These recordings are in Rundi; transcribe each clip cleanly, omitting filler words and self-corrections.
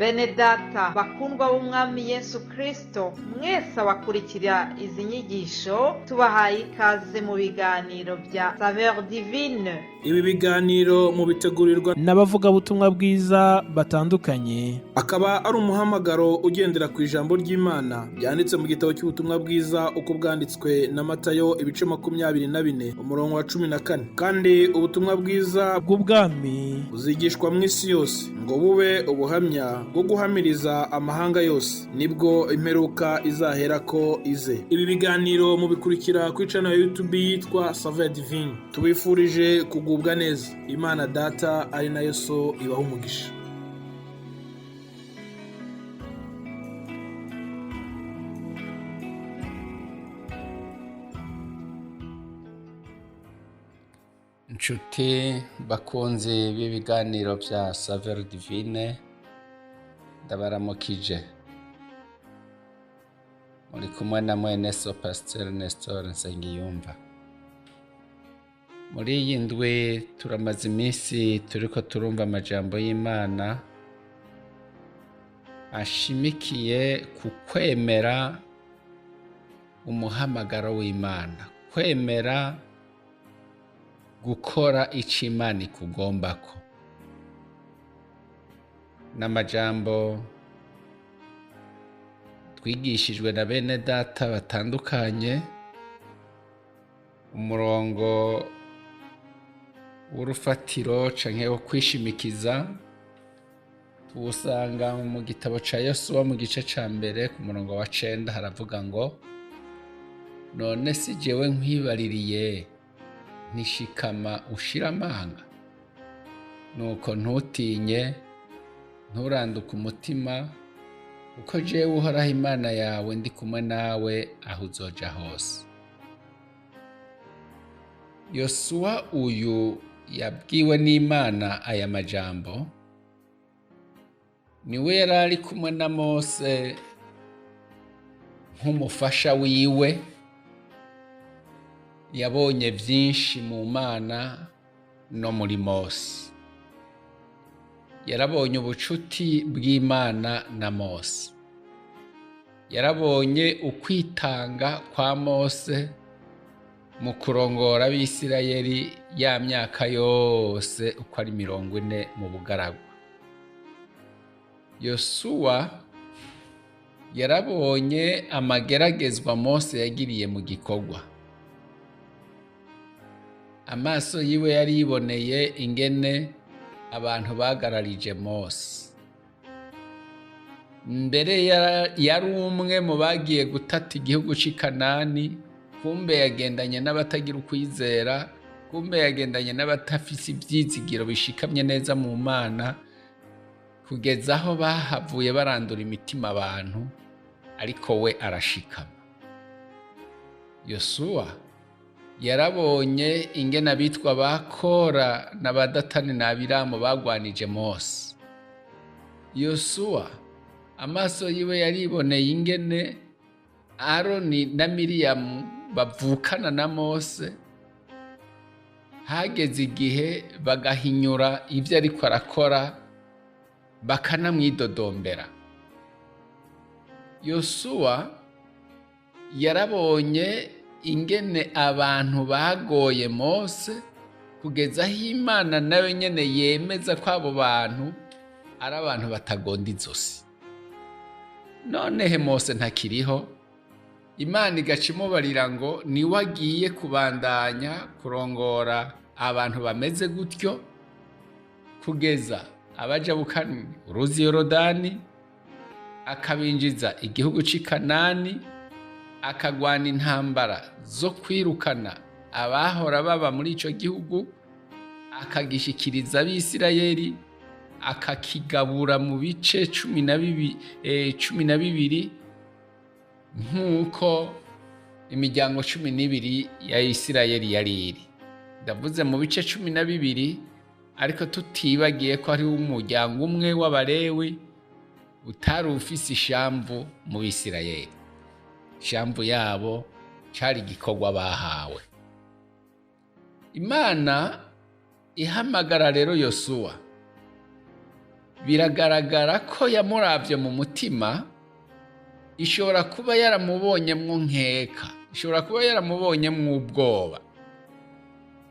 Bene data bakundwa b'Umwami Yesu Kristo, mwese abakurikira izi nyigisho, tubahaye ikaze mu biganiro bya Saveur Divine. Ibi biganiro mubitegurirwa n'abavugabutumwa bwiza batandukanye, akaba ari umuhamagaro ugendera ku ijambo ry'Imana ryanditse mu gitabo cy'ubutumwa bwiza uko bwanditswe na Matayo, ibice 24, umurongo wa 14. Kandi ubutumwa bwiza bw'ubwami buzigishwa mu isi yose ngo bube ubuhamya bwo guhamiriza amahanga yose, nibwo imperuka izaherako ize. Ibi biganiro mubikurikira kuri channel ya YouTube yitwa Saveur Divine. Tubifurije kugubwa neza. Imana Data ari nayo So ibaha umugisha. Nshuti bakunzi b'ibiganiro bya Saveur Divine, ndabaramukije. Muri kumwe na mwene so Pasteur Nestor Nsengiyumva. Muri iyi ndwi turamaze iminsi turiko turumva amajambo y'Imana ashimikiye ku kwemera umuhamagaro w'Imana, kwemera gukora ico Imana ikugombako. N'amajambo twigishijwe na bene data batandukanye. Umurongo w'urufatiro canke wo kwishimikiza tuwusanga mu gitabo ca Yosuwa, mu gice ca mbere, ku murongo wa 9. Haravuga ngo: "None si jewe nkwibaririye ntishikama ushira amanga? Nuko ntutinye, nturanduke umutima, kuko jewe Uhoraho Imana yawe ndi kumwe nawe aho uzoja hose." Yosuwa uyu yabwiwe n'Imana aya majambo, niwe yari ari kumwe na Mose nk'umufasha wiwe. Yabonye byinshi mu Mana no muri Mose. Yarabonye ubucuti bw'Imana na Mose, yarabonye ukwitanga kwa Mose mu kurongora Abisirayeli ya myaka yose uko ari 40 mu bugaragwa. Yosuwa yarabonye amageragezwa Mose yagiriye mu gikorwa. Amaso yiwe yari yiboneye ingene abantu bagararije Mose. Mbere yari umwe mu bagiye gutata igihugu c'i Kanani, kumbe yagendanye n'abatagira ukwizera, kumbe yagendanye n'abatafise ivyizigiro bishikamye neza mu Mana, kugeza aho bahavuye barandura imitima abantu, ariko we arashikama. Yosuwa yarabonye ingene abitwa ba Kora na ba Datani na Abiramu bagwanije Mose. Yosuwa amaso yiwe yariboneye ingene Aroni na Miriyamu bavukana na Mose hageze igihe bagahinyura ivyo ariko arakora, bakanamwidodombera. Yosuwa yarabonye ingene abantu bagoye Mose, kugeza aho Imana nayo nyene yemeza ko abo bantu ari abantu batagonda izosi. Nonehe Mose ntakiriho, Imana igaca imubarira ngo niwe agiye kubandanya kurongora abantu bameze gutyo kugeza abajabukanye uruzi Yorodani, akabinjiza igihugu c'i Kanani, akagwana intambara zo kwirukana abahora baba muri ico gihugu, akagishikiriza Abisirayeli, akakigabura mu bice 12, nk'uko imiryango 12 ya Isirayeli yari iri. Ndavuze mu bice 12, ariko tutibagiye ko hariho umuryango umwe w'Abalewi utari ufise ishamvu mu Bisirayeli. Ishamvu yabo cari igikorwa bahawe. Imana ihamagara rero Yosuwa. Biragaragara ko yamuravye mu mutima. Ishobora kuba yaramubonyemwo nkeka, ishobora kuba yaramubonyemwo ubwoba,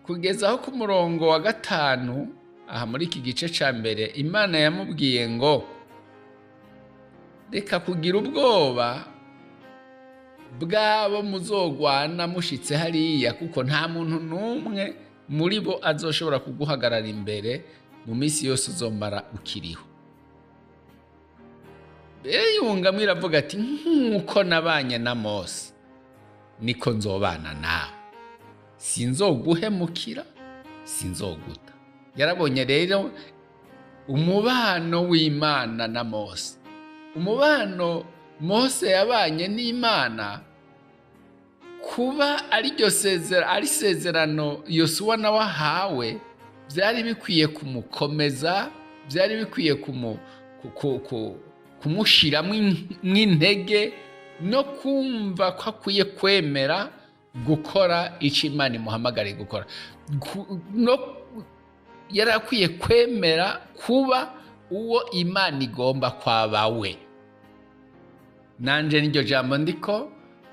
kugeza aho ku murongo wa 5 aha muri iki gice ca mbere, Imana yamubwiye ngo: "Reka kugira ubwoba bwabo muzogwana mushitse hariya, kuko nta muntu n'umwe muri bo azoshobora kuguhagarara imbere mu minsi yose uzomara ukiriho." Mbere yungamwo iravuga ati: "Nk'uko nabanye na Mose, niko nzobana nawe, sinzoguhemukira, sinzoguta." Yarabonye rero umubano w'Imana na Mose, umubano Mose yabanye n'Imana, kuba ari sezerano, ari sezerano Yosuwa nawe ahawe, byari bikwiye kumukomeza, byari bikwiye kumushyiramo intege no kumva ko akwiye kwemera gukora icyo Imana imuhamagariye gukora. Yari akwiye kwemera kuba uwo Imana igomba kwaba we. Nanje n'iryo jambo ndiko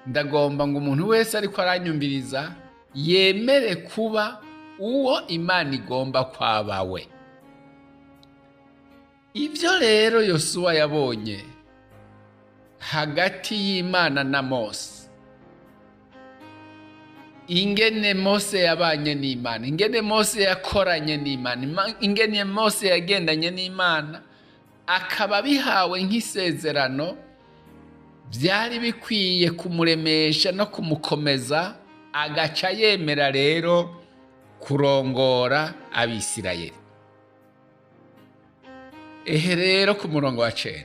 ndagomba ngo umuntu wese ariko aranyumviriza yemere kuba uwo Imana igomba kwaba we. Ibyo rero Yosuwa yabonye hagati y'Imana na Mose, ingene Mose yabanye n'Imana, ingene Mose yakoranye n'Imana, ingene Mose yagendanye n'Imana, akaba bihawe nk'isezerano, byari bikwiye kumuremesha no kumukomeza, agaca yemera rero kurongora Abisirayeli. Ehe rero ku murongo wa 9,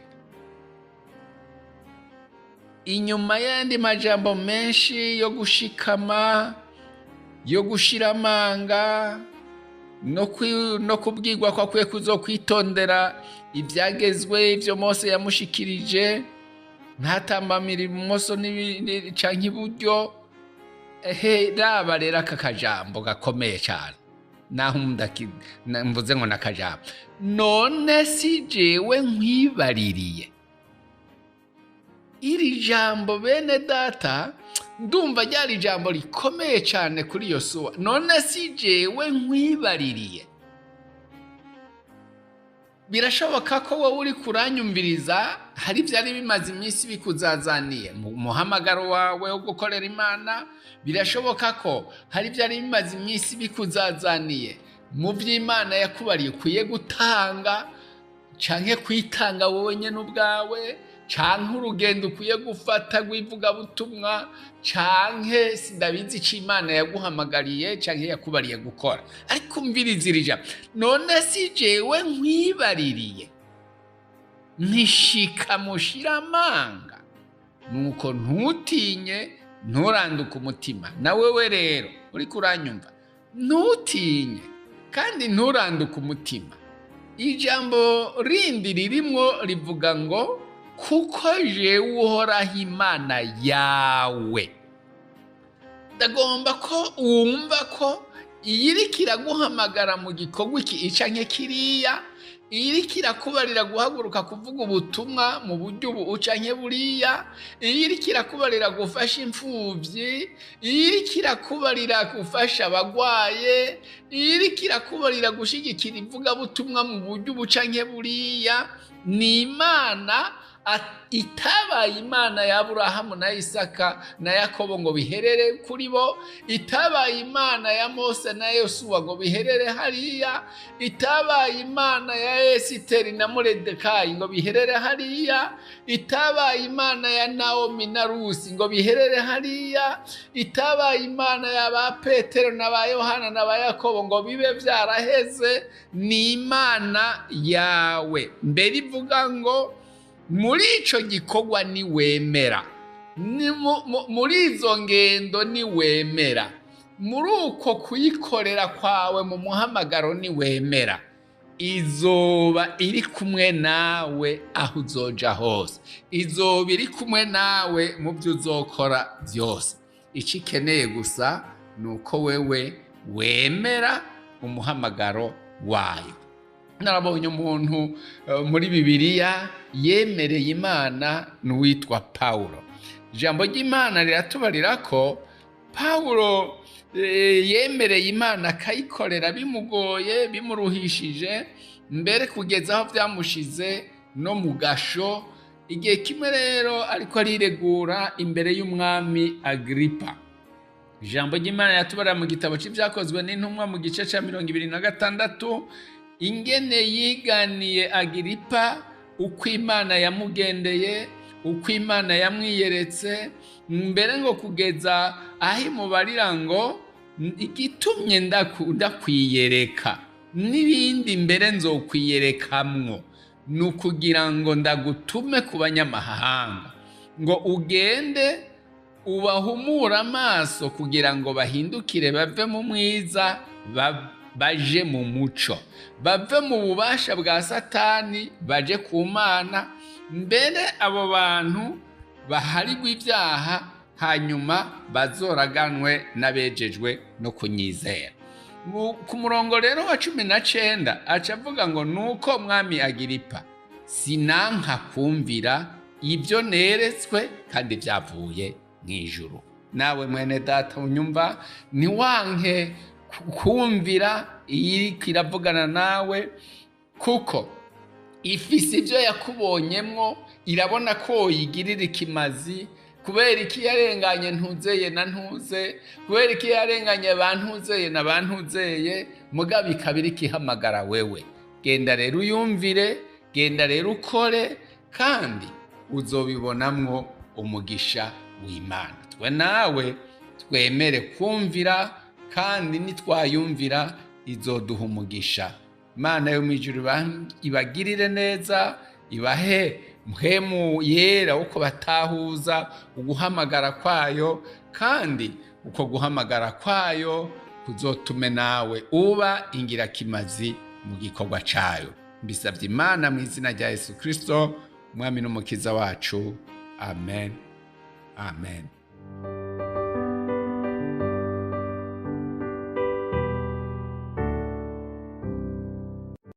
inyuma y'andi majambo menshi yo gushikama, yo gushira amanga, no kubwirwa ko akwiye kuzokwitondera ibyagezwe, ibyo Mose yamushikirije, ntatambamira ibumoso canke iburyo. Ehe, raba rero aka kajambo gakomeye cyane, naho mvuze ngo nakajambo: "None si jewe nkwibaririye?" Iri jambo, bene data, ndumva ryari ijambo rikomeye cyane kuri Yosuwa. "None si jewe nkwibaririye?" Birashoboka ko wowe uri kuranyumviriza hari ibyari bimaze iminsi bikuzazaniye mu muhamagaro wawe wo gukorera Imana. Birashoboka ko hari ibyari bimaze iminsi bikuzazaniye mu by'Imana yakubariye ukwiye gutanga, canke kwitanga wowe nyene ubwawe, canke urugendo ukwiye gufata rw'ivugabutumwa, canke sindabizi ico Imana yaguhamagariye canke yakubariye gukora. Ariko umviriza iri jambo: "None si jewe nkwibaririye? Ntishika mushira amanga, nuko ntutinye, nturanduke umutima." Na wewe rero uriko uranyumva, ntutinye kandi nturanduke umutima. Ijambo rindi ririmwo rivuga ngo: "Kuko jewe Uhoraho Imana yawe." Ndagomba ko wumva ko iyiriko iraguhamagara mu gikorwa iki canke kiriya, iyiriko irakubarira guhaguruka kuvuga ubutumwa mu buryo ubu canke buriya, iyiriko irakubarira gufasha imfuvyi, iyiriko irakubarira gufasha abagwaye, iyiriko irakubarira gushigikira ivugabutumwa mu buryo ubu canke buriya, ni Imana itabaye Imana ya Aburahamu na Isaka na Yakobo ngo biherere kuri bo, itabaye Imana ya Mose na Yosuwa ngo biherere hariya, itabaye Imana ya Esiteri na Moridekayi ngo biherere hariya, itabaye Imana ya Naomi na Rusi ngo biherere hariya, itabaye Imana ya ba Petero na ba Yohana na ba Yakobo ngo bibe vyaraheze. Ni Imana yawe. Mbere ivuga ngo muri ico gikorwa niwemera, muri izo ngendo niwemera, muri uko kuyikorera kwawe mu muhamagaro niwemera, izoba iri kumwe nawe aho uzoja hose, izoba iri kumwe nawe mu byo uzokora byose. Ico ikeneye gusa ni uko wewe wemera umuhamagaro wayo. Narabonye umuntu muri Bibiliya yemereye Imana, n'uwitwa Pawulo. Ijambo ry'Imana riratubarira ko Pawulo yemereye Imana, akayikorera bimugoye, bimuruhishije, mbere kugeza aho byamushize no mu gasho. Igihe kimwe rero ariko ariregura imbere y'umwami Agiripa. Ijambo ry'Imana yatubarira mu gitabo cy'Ibyakozwe n'Intumwa, mu gice cya 26, ingene yiganiye Agiripa, uko Imana yamugendeye, uko Imana yamwiyeretse, mbere ngo kugeza aho imubarira ngo: "Igitumye ndakwiyereka n'ibindi, mbere nzokwiyerekamwo, ni ukugira ngo ndagutume ku banyamahanga, ngo ugende ubahumure amaso kugira ngo bahindukire bave mu mwiza baje mu muco, bave mu bubasha bwa Satani baje ku Mana, mbere abo bantu baharigwa ibyaha, hanyuma bazoraganwe n'abejejwe no kunyizera." Ku murongo rero wa 19 aca avuga ngo: "Nuko, mwami Agiripa, sinanka kumvira ibyo neretswe kandi byavuye mu ijuru." Nawe mwene data unyumva, ntiwanke kumvira iyiriko iravugana nawe, kuko ifise ibyo yakubonyemwo, irabona ko yigirira ikimazi. Kubera iki yarenganye ntuzeye na ntuze? Kubera iki yarenganye ba ntuzeye na ba ntuzeye? Mugabo ikaba iriko ihamagara wewe. Genda rero uyumvire, genda rero ukore, kandi uzobibonamwo umugisha w'Imana. Twe nawe twemere kumvira, kandi nitwayumvira izoduha umugisha. Imana yo mu ijuru ibagirire neza, ibahe Mpwemu Yera uko batahuza uguhamagara kwayo, kandi uko guhamagara kwayo kuzotume nawe uba ingirakimazi mu gikorwa cayo. Mbisabye Imana mu izina rya Yesu Kristo, Umwami n'Umukiza wacu. Amen, amen.